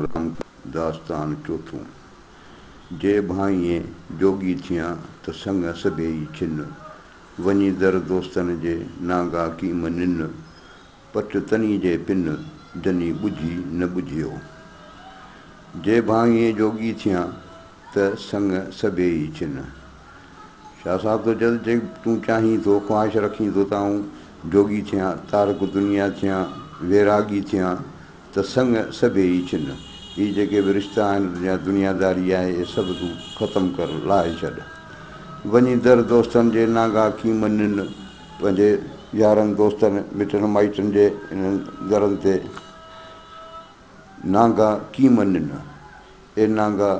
رام داستان چوٿون، جي ڀانئين جوڳي ٿيان، ته سڱ سڀيئي ڇن. وڃي در دوستن جي، نانگا ڪيم نن. پٽ تني جي پن، جني ٻجهي نه ٻجهيو. جي ڀانئين جوڳي ٿيان، ته سڱ سڀيئي ڇن. شاهه صاحب ٿو چئي ته جي تون چاهين ٿو، خواهش رکين ٿو ته آئون جوڳي ٿيان، تارڪ دنيا ٿيان، ويراڳي ٿيان، ته سڱ سڀيئي ڇن. هي جيڪي به رشتا آهن يا دنياداري آهي، اهي سڀ تون ختم ڪر، لاهي ڇڏ. وڃي در دوستن جي نانگا ڪيم نن. پنهنجي يارن دوستن، مٽن مائٽن جي انهن درن تي نانگا ڪيم نن. اي نانگا،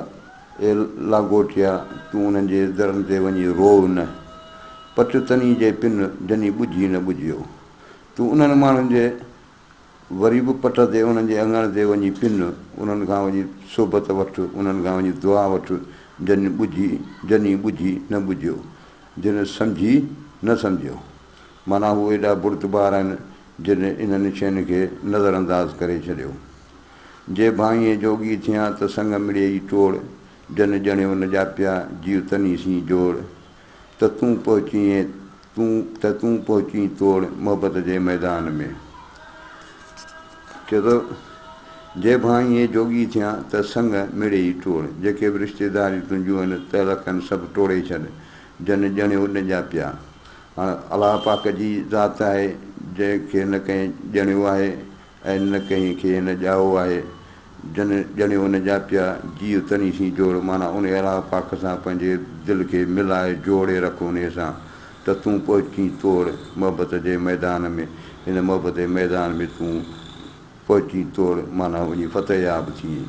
اي لانگوٽيا، تون انهن جي درن تي وڃي روء نه. پٽ تني جي پن، جني ٻجهي نه ٻجهيو. تون انهن ماڻهن جي وري به پٽ تي انهن جي اڱڻ تي وڃي پن، انهن کان وڃي صحبت وٺ، انهن کان وڃي دعا وٺ، جن ٻجهي، جني ٻجهي نه ٻجهيو، جن سمجهي نه سمجهيو. معنيٰ هو ايڏا بردبار آهن، جن انهن شين کي نظرانداز ڪري ڇڏيو. جي ڀانئين جوڳي ٿيان ته سڱ مڙيئي ٽوڙ، جن ڄڻيو نه ڄاپيا، جيء تني سين جوڙ. ته تون پهچين تون ته تون پهچين توڙ محبت جي ميدان ۾. چئي ٿو، جي ڀانئين جوڳي ٿيان ته سڱ مڙيئي ٽوڙ. جيڪي به رشتيداريون تنهنجون آهن تعلق آهن سڀ ٽوڙي ڇڏ. جن ڄڻيو نه ڄاپيا. هاڻ الله پاڪ جي ذات آهي جنهن کي نه ڪنهن ڄڻيو آهي ۽ نه ڪنهن کي هن ڄائو آهي، جن ڄڻيو نه ڄاپيا، جيء تني سين جوڙ، معنيٰ انهيء الله پاڪ سان پنهنجي دل کي ملائي جوڙي رک انهيء سان ته تون پهچين توڙ محبت جي ميدان ۾، هن محبت جي ميدان ۾ تون پهچين توڙ معنيٰ وڃي فتحياب ٿئين.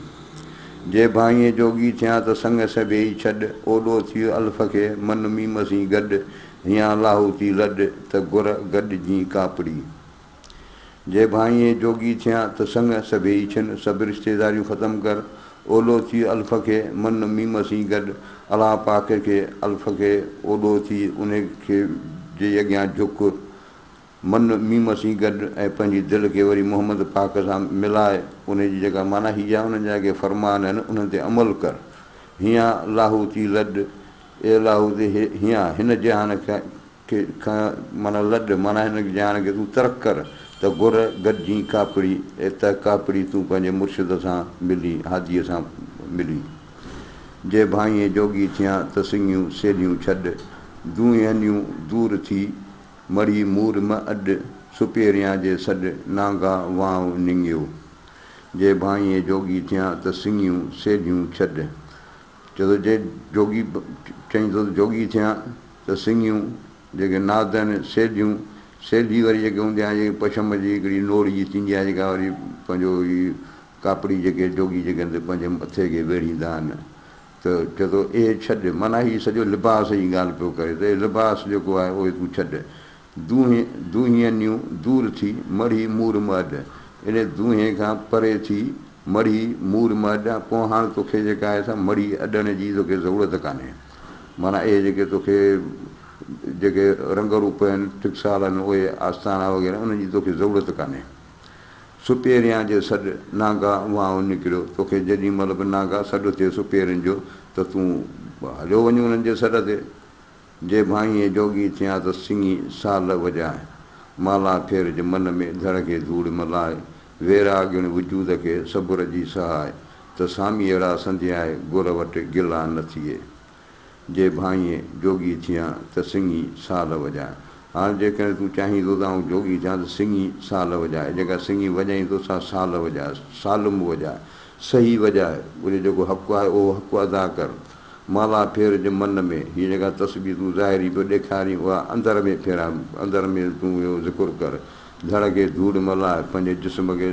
جي ڀانئين جوڳي ٿيان ته سڱ سڀيئي ڇڏ، اوڏو ٿيء الف کي، من ميم سين گڏ، هيان لاهوتي لڏ، ته گر گڏ جين ڪاپڙي. جي ڀانئين جوڳي ٿيان ته سڱ سڀيئي ڇن، سڀ رشتيداريون ختم ڪر، اولو ٿي الف کي، من ميم سين گڏ، الله پاڪ کي، الف کي، اوڏو ٿي انهي کي جي اڳيان جهڪ، من ميم سين گڏ ۽ پنهنجي دل کي وري محمد پاڪ سان ملاء، انهي جي جيڪا معنيٰ هي آهي انهن جا جيڪي فرمان آهن انهن تي عمل ڪر. هيان لاهوتي لڏ، اي لاهوتي هيان هن جهان کي کي کان معنيٰ لڏ، معنيٰ هن جهان کي تون ترڪ ڪر ته گر گڏجين ڪاپڙي، اي ته ڪاپڙي تون پنهنجي مرشد سان ملين، هاديء سان ملين. جي ڀانئين جوڳي ٿيان ته سڱيون سيلهيون ڇڏ، دونهينيون دور ٿي، مڙهي مور م اڏ، سپيريان جي سڏ، نانگا وانء نڱيو. جي ڀانئين جوڳي ٿيان ته سڱيون سيلهيون ڇڏ. چئي ٿو جي جوڳي چئين ٿو ته جوڳي ٿيان ته سڱيون جيڪي ناد آهن سيلهيون سيلهي وري جيڪي هوندي آهي جيڪي پشم جي هڪڙي نوڙي جي ٿيندي آهي جيڪا وري پنهنجو هي ڪاپڙي جيڪي جوڳي جيڪي آهن پنهنجي مٿي کي ويڙهيندا آهن ته چئي ٿو اهي ڇڏ معنيٰ هي سڄو لباس جي ڳالهه پيو ڪري ته اهي لباس جيڪو آهي اهي تون ڇڏ دونهين دونهينيون دور ٿي، مڙهي مور م اڏ. انهي دونهين کان پري ٿي، مڙهي مور م اڏ. پوء هاڻ توکي جيڪا آهي سا مڙهي اڏڻ جي توکي ضرورت ڪانهي. معنيٰ اهي جيڪي توکي جيڪي رنگ روپ آهن، ٽڪسال آهن، اهي آستانا وغيره انهن جي توکي ضرورت ڪانهي. سپيريان جي سڏ نانگا وانء نڪريو. توکي جيڏي مهل به نانگا سڏ ٿئي سپيرين جو ته تون هليو وڃ انهن جي سڏ تي. جي ڀانئين جوڳي ٿيان ته سڱي سال وڄاء، مالا ڦيرج من ۾ ڌڙ کي ڌوڙ م لاء، ويراڳڻ وجود کي صبر جي سهاء، ته ساميئڙا سنڌياء گر وٽ گلا نه ٿئي. جي ڀانئين جوڳي ٿيان ته سڱي سال وڄاء. هاڻ جيڪڏهن تون چاهين ٿو ته آئون جوڳي ٿيان ته سڱي سال وڄاء، جيڪا سڱي وڄائين ٿو سا سال وڄاء، سالم وڄاء، صحيح وڄاء، ان جو جيڪو حق آهي اهو حق ادا ڪر. مالا ڦيرج من ۾، هيء جيڪا تسبيح تون ظاهري پيو ڏيکارين، اها اندر ۾ ڦيراء، اندر ۾ تون اهو ذڪر ڪر. ڌڙ کي ڌوڙ ملاء، پنهنجي جسم کي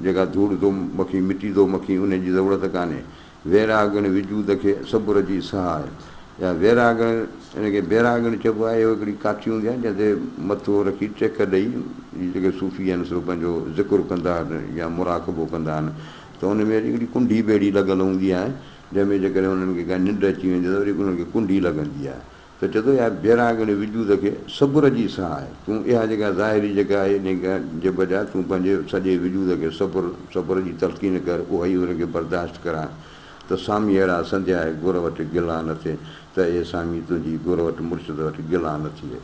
جيڪا ڌوڙ ٿو مکين، مٽي ٿو مکين، انهيء جي ضرورت ڪانهي. ويراڳڻ وجود کي صبر جي سهاء. يا ويراڳڻ، ان کي بيراڳڻ چئبو آهي، اهو هڪڙي ڪاٺي هوندي آهي، جنهن تي مٿو رکي ٽيڪ ڏئي، جيڪي صوفي آهن سو پنهنجو ذڪر ڪندا آهن يا مراقبو ڪندا آهن ته ان ۾ وري هڪڙي ڪنڍي به اهڙي لڳل هوندي آهي، جنهن ۾ جيڪڏهن انهن کي ڪا ننڊ اچي ويندي آهي ته وري انهن کي ڪنڍي لڳندي آهي ته چئي ٿو اها بيراڳڻ وجود کي صبر جي ساهه آهي. تون اها جيڪا ظاهري جيڪا آهي انهي جي بجاء تون پنهنجي سڄي وجود کي صبر صبر جي تلقين ڪر اها ئي ان کي برداشت ڪراء ته ساميئڙا سنڌيائي گر وٽ گلا نه ٿئي ته اي سامي تنهنجي گر وٽ مرشد وٽ گلا نه ٿئي.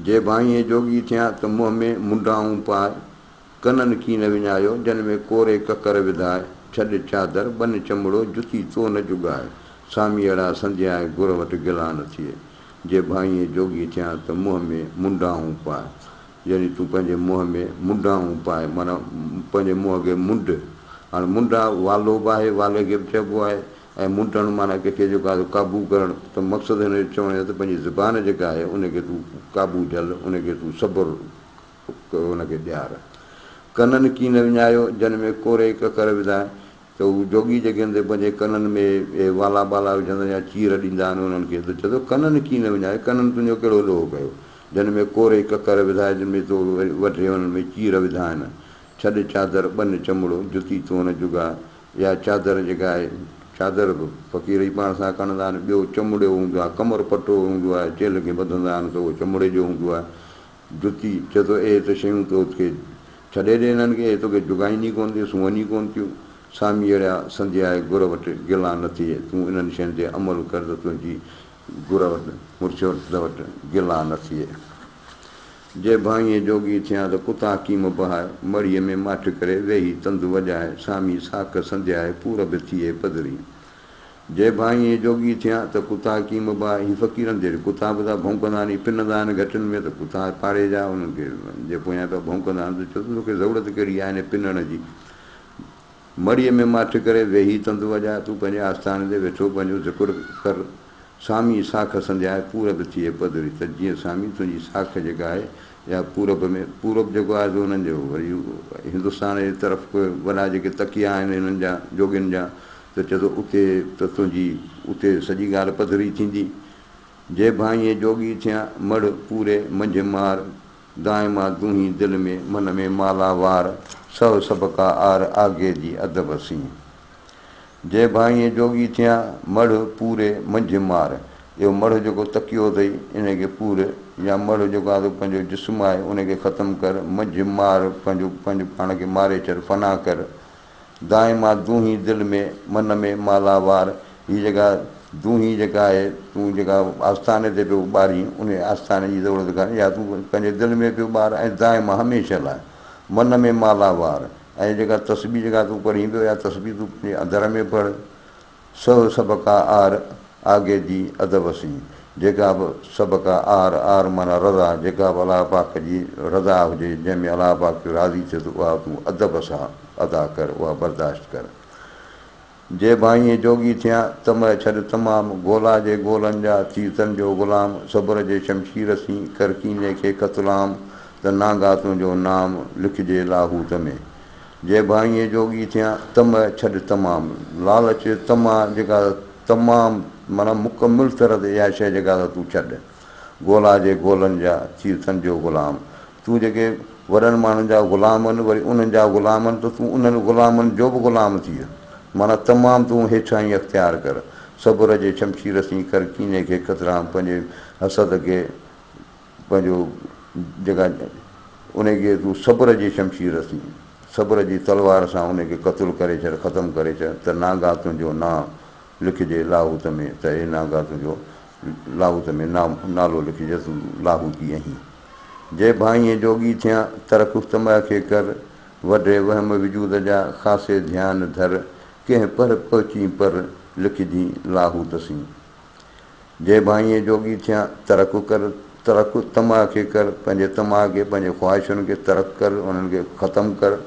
جي ڀانئين جوڳي ٿيان ته منهن ۾ منڊائون پاء. ڪنن ڪين وڃايو، جن ۾ ڪوري ڪڪر وڌاء، ڇڏ چادر، ٻن چمڙو، جتي تو نه جڳاء، ساميئڙا سنڌيائي گر وٽ گلا نه ٿئي. جي ڀانئين جوڳي ٿيان ته منهن ۾ منڊائون پاء. يعني تون پنهنجي منهن ۾ منڊائون پاء معنيٰ پنهنجي منهن کي منڊ. هاڻ منڊا والو به آهي، والي کي به چئبو آهي ۽ منڊڻ معنيٰ ڪنهن کي جيڪو آهي سو قابو ڪرڻ ته مقصد هن جو چوڻ جو ته پنهنجي زبان جيڪا آهي ان کي تون قابو جهل، ان کي تون صبر ان کي ڏيار. ڪنن ڪين وڃايو، جن ۾ ڪوري ڪڪر وڌائي، ته هو جوڳي جيڪي آهن سي پنهنجي ڪنن ۾ اهي والا ٻالا وجهندا يا چير ڏيندا آهن انهن کي ته چئي ٿو ڪنن ڪين وڃايو، ڪنن تنهنجو ڪهڙو ڏوهه ڪيو، جن ۾ ڪوري ڪڪر وڌائي، جن ۾ تو وڍي انهن ۾ چير وڌا آهن. ڇڏ چادر، ٻن چمڙو، جتي تون نه جڳاء. اها چادر جيڪا آهي، چادر به فقير ئي پاڻ سان کڻندا آهن. ٻيو چمڙيو هوندو آهي، ڪمر پٽو هوندو آهي، چيلهه کي ٻڌندا آهن ته اهو چمڙي جو هوندو آهي. جتي چئي ٿو، اهي ته شيون تو کي ڇڏي ڏي انهن کي، اهي توکي جڳائين ئي ڪونه ٿيون، سونهن ئي ڪونه ٿيون. ساميئڙيا سنڌيائي گر وٽ گلا نه ٿئي، تون انهن شين تي عمل ڪر ته تنهنجي گر وٽ، مرشد وٽ، گلا نه ٿئي. جي ڀانئين جوڳي ٿيان ته ڪتا ڪيم بهائي، مڙهيء ۾ ماٺ ڪري ويهي تند وڄائي، سامي ساک سنڌيائي پور به ٿئي پڌري. جي ڀانئين جوڳي ٿيان ته ڪتا ڪيم با، هي فقيرن جهڙي ڪتا به ٿا ڀونڪندا آهن، هي پنندا آهن گهٽين ۾ ته ڪتا پاڙي جا انهن کي جي پويان پيا ڀونڪندا آهن ته چئو ته توکي ضرورت ڪهڙي آهي هن پنڻ جي. مڙهيء ۾ ماٺ ڪري ويهي تند وڄاء، تون پنهنجي آستاني تي ويٺو پنهنجو ذڪر ڪر. سامي ساک سنڌياء پورب ٿئي پڌري ته جيئن سامي تنهنجي ساک جيڪا آهي اها پورب ۾ پورب جيڪو آهي سو انهن جو وري هندستان جي طرف وڏا جيڪي تڪيا آهن هنن جا جوڳين جا ته چئي ٿو اتي ته تنهنجي اتي سڄي ڳالهه پڌري ٿيندي. جي ڀانئين جوڳي ٿيان مڙهه پوري منجهه مار دائما دونهين دل ۾ من ۾ مالا وار سهه سڀڪا آر آگي جي ادب سين. جي ڀانئين جوڳي ٿيان مڙهه پوري منجهه مار اهو مڙهه جيڪو تڪيو اٿئي انهي کي پور يا مڙهه جيڪو آهي سو پنهنجو جسم آهي انهي کي ختم ڪر منجهه مار پنهنجو پنهنجو پاڻ کي ماري ڇڏ فنا ڪر دائما دونهين دل ۾، من ۾ مالا وار، هي جيڪا دونهين جيڪا آهي، تون جيڪا آستاني تي پيو ٻارين، انهيء آستاني جي ضرورت ڪانهي، يا تون پنهنجي دل ۾ پيو ٻار ۽ دائما هميشه لاء من ۾ مالا وار ۽ جيڪا تسبيح جيڪا تون پڙهين پيو، اها تسبيح تون پنهنجي اندر ۾ پڙهه. سهه سڀڪا آر، آگي جي ادب سين، جيڪا به سڀڪا آر، آر معنيٰ رضا، جيڪا به الله پاڪ جي رضا هجي، جنهن ۾ الله پاڪ راضي ٿئي ٿو، اها تون ادب سان ادا ڪر، اها برداشت ڪر. جي ڀانئين جوڳي ٿيان، طمع ڇڏ تمام، گولا جي گولن جا، ٿي تن جو غلام، صبر جي شمشير سين، ڪر ڪيني کي قتلام، ته نانگا تنهنجو نام، لکجي لاهوت ۾. جي ڀانئين جوڳي ٿيان، طمع ڇڏ تمام. لالچ، طمع، جيڪا تمام معنيٰ مڪمل طرح تي اها شيء جيڪا سا تون ڇڏ. گولا جي گولن جا، ٿي تن جو غلام. تون جيڪي وڏن ماڻهن جا غلام آهن، وري انهن جا غلام آهن ته تون انهن غلامن جو به غلام ٿيء. معنيٰ تمام تون هيٺاهين اختيار ڪر. صبر جي شمشير سين ڪر ڪيني کي قتلام پنهنجي حسد کي پنهنجو جيڪا ان کي تون صبر جي شمشير سين، صبر جي تلوار سان ان کي قتل ڪري ڇڏ، ختم ڪري ڇڏ ته نانگا تنهنجو نانء لکجي لاهوت ۾ ته اي نانگا تنهنجو لاهوت ۾ نالو لکجي تون لاهوتي آهين. جي ڀانئين جوڳي ٿيان، ترڪ طمع کي ڪر، وڍي وهم وجود جا، خاصي ڌيان ڌر، ڪنهن پر پهچين پر، لکجين لاهوت سين. جي ڀانئين جوڳي ٿيان، ترڪ ڪر، ترڪ طمع کي ڪر، پنهنجي طمع کي، پنهنجي خواهشن کي ترڪ ڪر، انهن کي ختم ڪر،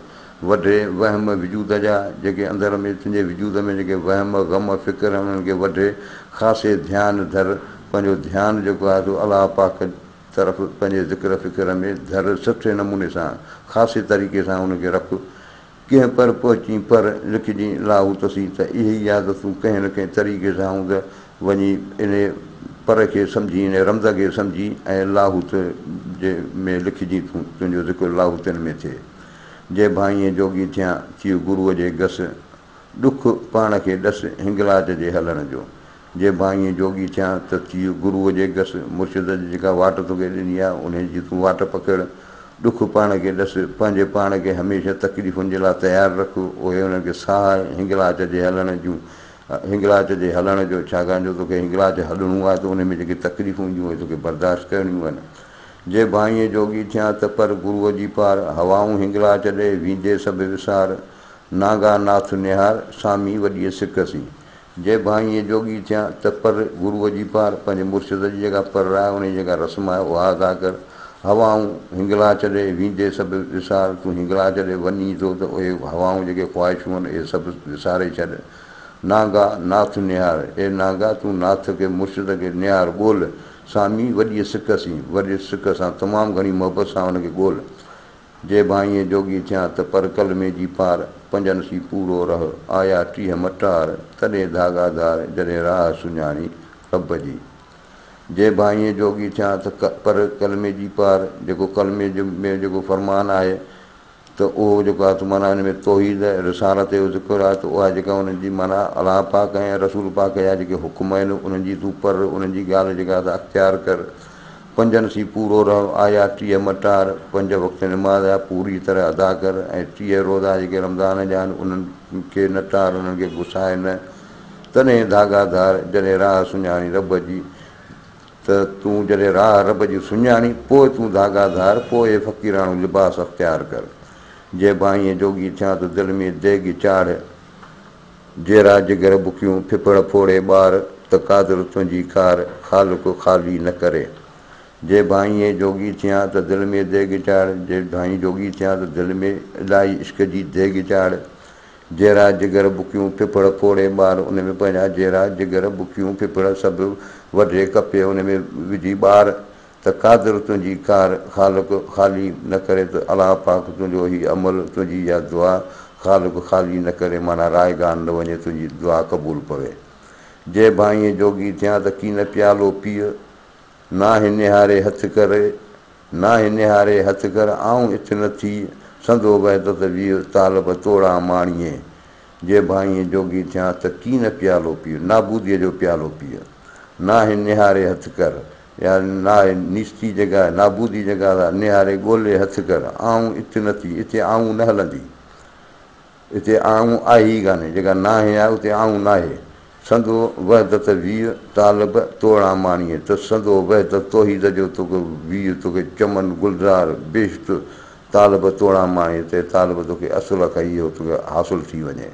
وڍي وهم وجود جا، جيڪي اندر ۾ تنهنجي وجود ۾ جيڪي وهم، غم، فڪر آهن، انهن کي وڍي، خاصي ڌيان ڌر، پنهنجو ڌيان جيڪو آهي سو الله پاڪ طرف پنهنجي ذڪر فڪر ۾ ڌر، سٺي نموني سان، خاصي طريقي سان ان کي رک، ڪنهن پر پهچين پر لکجين لاهوت سين ته اهي ئي آهي ته تون ڪنهن نه ڪنهن طريقي سان هوند وڃي انهي پر کي سمجهين انهي رمز کي سمجهين ۽ لاهوت جي ۾ لکجين تون تنهنجو ذڪر لاهوتين ۾ ٿئي. جي ڀانئين جوڳي ٿيان ٿيء گروء جي گس ڏک پاڻ کي ڏس هنگلاج جي هلڻ جو. جي ڀانئين جوڳي ٿيان ته ٿيء گروء جي گس، مرشد جي جيڪا واٽ توکي ڏني آهي، انهيء جي تون واٽ پڪڙ. ڏک پاڻ کي ڏس، پنهنجي پاڻ کي هميشه تڪليفن جي لاء تيار رک، اهي انهن کي ساهه هنگلاچ جي هلڻ جون، هنگلاچ جي هلڻ جو، ڇاڪاڻ جو توکي هنگلاچ هلڻو آهي ته انهي ۾ جيڪي تڪليفون اينديون اهي توکي برداشت ڪرڻيون آهن. جي ڀانئين جوڳي ٿيان ته پر گروء جي پار، هوائون هنگلاچ ڏي، ويندي سڀ وسار، نانگا ناٿ نهار، سامي وڏيء سڪ سين. جي ڀانئين جوڳي ٿيان ته پر گروء جي پار، پنهنجي مرشد جي جيڪا پر آهي، ان جي جيڪا رسم آهي، اها ادا ڪر. هوائون هنگلاچ ڏي، ويندي سڀ وسار، تون هنگلاچ ڏي وڃين ٿو ته اهي هوائون جيڪي خواهشون آهن، اهي سڀ وساري ڇڏ. نانگا ناٿ نهار، اي نانگا! تون ناٿ کي، مرشد کي، نهار، ڳول. سامي وڏيء سڪ سين، وڏي سڪ سان، تمام گهڻي محبت سان ان کي ڳول. جي ڀانئين جوڳي ٿيان ته پر ڪلمي جي پار، پنجن سين پورو رهه، آيا 30 مٽار، تڏهن ڌاڳا ڌار، جڏهن راهه سڃاڻي رب جي. جي ڀانئين جوڳي ٿيان ته پر ڪلمي جي پار، جيڪو ڪلمي ۾ جيڪو فرمان آهي ته اهو جيڪو آهي ته معنيٰ ان ۾ توحيد ۽ رسالت جو ذڪر آهي ته اها جيڪا انهن جي معنيٰ الله پاڪ ۽ رسول پاڪ جا جيڪي حڪم آهن انهن جي تون پر انهن جي ڳالهه جيڪا آهي ته اختيار ڪر. پنجن سين پورو رهه، آيا 30 مٽار، پنج وقت نماز جا پوري طرح ادا ڪر ۽ 30 روزا جيڪي رمضان جا آهن انهن کي نه ٽار، انهن کي گساء نه، تڏهن ڌاڳا ڌار، جڏهن راهه سڃاڻي رب جي ته تون جڏهن راهه رب جي سڃاڻي پوء تون ڌاڳا ڌار، پوء اهي فقيراڻو لباس اختيار ڪر. جي ڀانئين جوڳي ٿيان ته دل ۾ ديڳ چاڙهه. جيرا جگر بڪيون، ڦڦڙ ڦوڙي ٻار، ته قادر تنهنجي ڪار، خالق خالي نه ڪري. جي ڀانئين جوڳي ٿيان ته دل ۾ ديڳ چاڙهه، جي ڀانئين جوڳي ٿيان ته دل ۾ الاهي عشق جي ديڳ چاڙهه. جيرا جگر بڪيون، ڦڦڙ ڦوڙي ٻار، ان ۾ پنهنجا جيرا، جگر، بڪيون، ڦڦڙ سڀ وڍي ڪپي ان ۾ وجهي ٻار. ته قادر تنهنجي ڪار، خالق خالي نه ڪري ته الله پاڪ تنهنجو هي عمل، تنهنجي اها دعا خالق خالي نه ڪري معنيٰ رائگان نه وڃي تنهنجي دعا قبول پوي. جي ڀانئين جوڳي ٿيان ته ڪين پيالو پيء، ناهه نهاري هٿ ڪر، ناهه نهاري هٿ ڪر، آئون اٿ نه ٿيء، سندو وحدت ويهه، طالب توڙان ماڻيين. جي ڀانئين جوڳي ٿيان ته ڪين پيالو پيء، نابوديء جو پيالو پيء، ناهه نهاري هٿ ڪر، يا ناهه نيستي جيڪا آهي، نابودي جيڪا آهي، نهاري ڳولي هٿ ڪر، آئون ات نه ٿي، اتي آئون نه هلندي، اتي آئون آهي ئي ڪانهي، جيڪا ناهي آهي اتي آئون ناهي. سندو وحدت ويء، طالب توڙان ماڻيء، ته سندو وحدت توحيد جو توکي ويء، توکي چمن گلزار بهشت، طالب توڙان ماڻيء، ته طالب توکي اصل کان اهو توکي حاصل ٿي وڃي.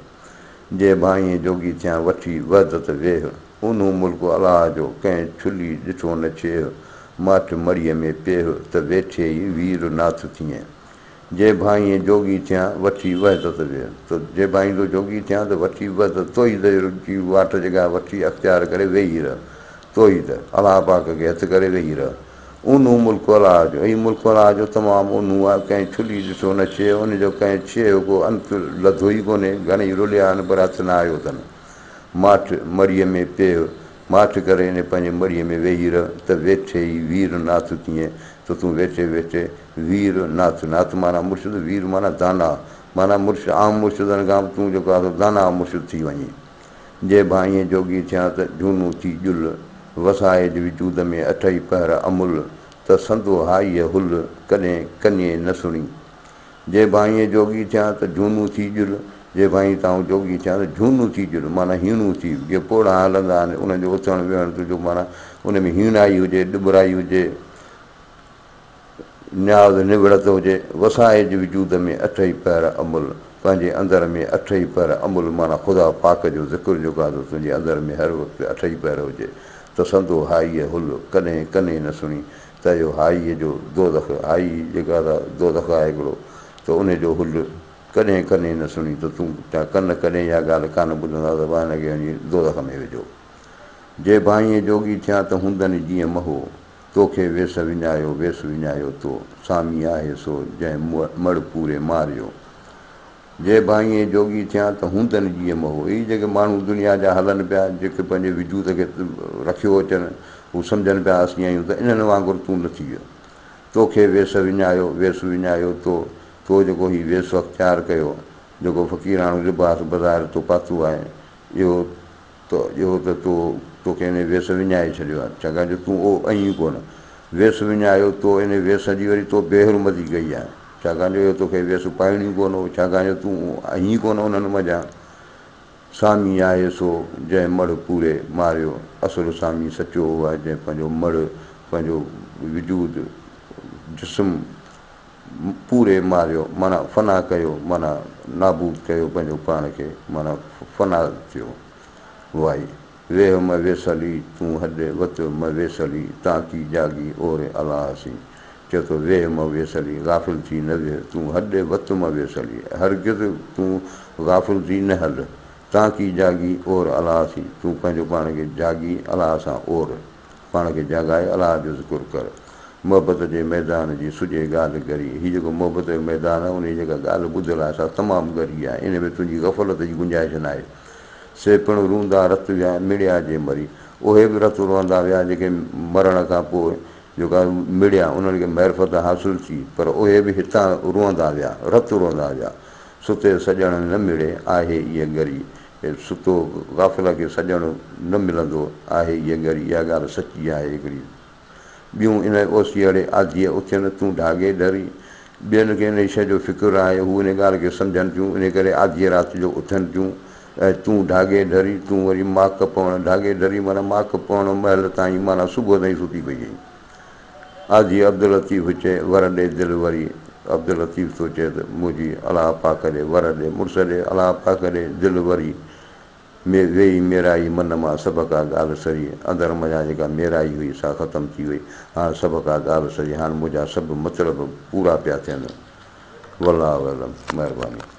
جي ڀانئين جوڳي ٿيان، وٺي وحدت ويهه. اونهون ملڪ الله جو، ڪنهن ڇلي ڏٺو نه ڇيهه، ماٺ مڙهيء ۾ پيهه، ته ويٺي ئي وير ناٿ ٿئين. جي ڀانئين جوڳي ٿيان، وٺي وحدت ويهه. ته جي ڀانئين ٿو جوڳي ٿيان، ته وٺي وحدت توحيد جي واٽ جيڪا وٺي اختيار ڪري ويهي رهه. توحيد، الله پاڪ کي هٿ ڪري ويهي رهه. اونهون ملڪ الله جو، هي ملڪ الله جو تمام اونهون آهي، ڪنهن ڇلي ڏٺو نه ڇيهه، ان جو ڪنهن ڇيهه ڪو انت لڌو ئي ڪونهي، گهڻئي رليا آهن پر هٿ نه آيو اٿن. ماٺ مڙهيء ۾ پيهه، ماٺ ڪري انهي پنهنجي مڙهيء ۾ ويهي رهه ته ويٺي ئي وير ناٿ ٿئين، ته تون ويٺي ويٺي وير ناٿ، ناٿ معنيٰ مرشد، وير معنيٰ داناء، معنيٰ مرشد، عام مرشدن کان به تون جيڪو آهي سو داناء مرشد ٿي وڃين. جي ڀانئين جوڳي ٿيان ته جهونو ٿي ڄل، وسائج وجود ۾ اٺئي پهر امل، ته سندو هائيء هل، ڪڏهن ڪنين نه سڻي. جي ڀانئين جوڳي ٿيان ته جهونو ٿي ڄل، جي ڀانئين ته آئون جوڳي ٿيان ته جهونو ٿي ڄل، معنيٰ هيڻو ٿي، جي پوڙها هلندا آهن، انهن جو اٿڻ ويهڻ تنهنجو معنيٰ ان ۾ هيڻائي هجي، ڏٻرائي هجي، نياز نوڙت هجي، وسائج وجود ۾ اٺئي پهر امل، پنهنجي اندر ۾ اٺئي پهر امل معنيٰ خدا پاڪ جو ذڪر جيڪو آهي سو تنهنجي اندر ۾ هر وقت اٺئي پهر هجي ته سندو هائيء هل، ڪڏهن ڪنين نه سڻي، ته اهو هائيء جو دوزخ، هائي جيڪا سا دوزخ آهي هڪڙو، ته انهي جو هل ڪڏهن ڪنين نه سڻي ته تون جا ڪن ڪڏهن اها ڳالهه ڪانه ٻڌندا ته هن کي وڃي دوزخ ۾ وجهو. جي ڀانئين جوڳي ٿيان ته هوندن جيئن مهو، توکي ويس وڃايو ويس وڃايو تو، سامي آهي سو جنهن مڙ پوري ماريو. جي ڀانئين جوڳي ٿيان ته هوندن جيئن مهو. هي جيڪي ماڻهو دنيا جا هلن پيا، جيڪي پنهنجي وجود کي رکيو اچن، هو سمجهن پيا اسين آهيون ته انهن وانگر تون نه ٿي ويو. توکي ويس وڃايو، ويس وڃايو تو، تو جيڪو هي ويس اختيار ڪيو، جيڪو فقيراڻو لباس بظاهر تو پاتو آهي، اهو ته اهو ته تو توکي انهي ويس وڃائي ڇڏيو آهي، ڇاڪاڻ جو تون اهو آهين ئي ڪونه. ويس وڃايو تو انهي ويس جي وري تو بي حرمتي ڪئي آهي، ڇاڪاڻ جو اهو توکي ويس پائڻو ئي ڪونه هو، ڇاڪاڻ جو تون آهين ئي ڪونه انهن منجهان. سامي آهي سو، جنهن مڙهه پوري ماريو. اصل سامي سچو اهو آهي، جنهن پنهنجو مڙهه، پنهنجو وجود، جسم، پوري ماريو معنيٰ فنا ڪيو معنيٰ نابود ڪيو پنهنجو پاڻ کي معنيٰ فنا ٿيو. وائي، ويهه م ويسلي تون هڏ وت م ويسلي تان ڪي جاڳي اور الله سين. چئي ٿو ويهه م ويسلي غافل ٿي نه ويهه تون هڏ وت م ويسلي هرگز تون غافل ٿي نه هل تان ڪي جاڳي اور الله سين تون پنهنجو پاڻ کي جاڳي الله سان اور. پاڻ کي جاڳائي الله جو ذڪر ڪر. محبت جي ميدان جي سڄي ڳالهه ڳري. هي جيڪو محبت جو ميدان آهي، ان جي جيڪا ڳالهه ٻڌل آهي، سا تمام ڳري آهي. ان ۾ تنهنجي غفلت جي گنجائش ناهي. سي پڻ روندا رت ويا، مڙيا جي مري. اهي به رت روئندا ويا، جيڪي مرڻ کان پوء جيڪا مڙيا، انهن کي معرفت حاصل ٿي، پر اهي به هتان روئندا ويا، رت روئندا ويا. ستي سڄڻ نه مڙي، آهي ايء ڳري. ستو غافل کي سڄڻ نه ملندو آهي اها ڳري اها ڳالهه سچي آهي هڪڙي ٻيون ان اوسيئڙي آڌيء اٿين تون ڍاڳي ڍري ٻين کي انهي شيء جو فڪر آهي هو انهي ڳالهه کي سمجهن ٿيون انهي ڪري آڌيء رات جو اٿن ٿيون ۽ تون ڍاڳي ڍري تون وري ماڪ پوڻ ڍاڳي ڍري معنيٰ ماڪ پوڻ مهل تائين معنيٰ صبح تائين ستي پئي آهين. آڌي عبداللطيف چئي، ور ڏي دل وري. عبداللطيف ٿو چئي ته منهنجي الله پاڪ ڏي ور ڏي مڙس ڏي الله پاڪ ڏي دل وري. ۾ ويئي ميرائي من مان سڀڪا ڳالهه سري. اندر منجهان جيڪا ميرائي هئي سا ختم ٿي وئي. هاڻ سڀڪا ڳالهه سري. هاڻ منهنجا سڀ مطلب پورا پيا ٿين. والله اعلم. مهرباني.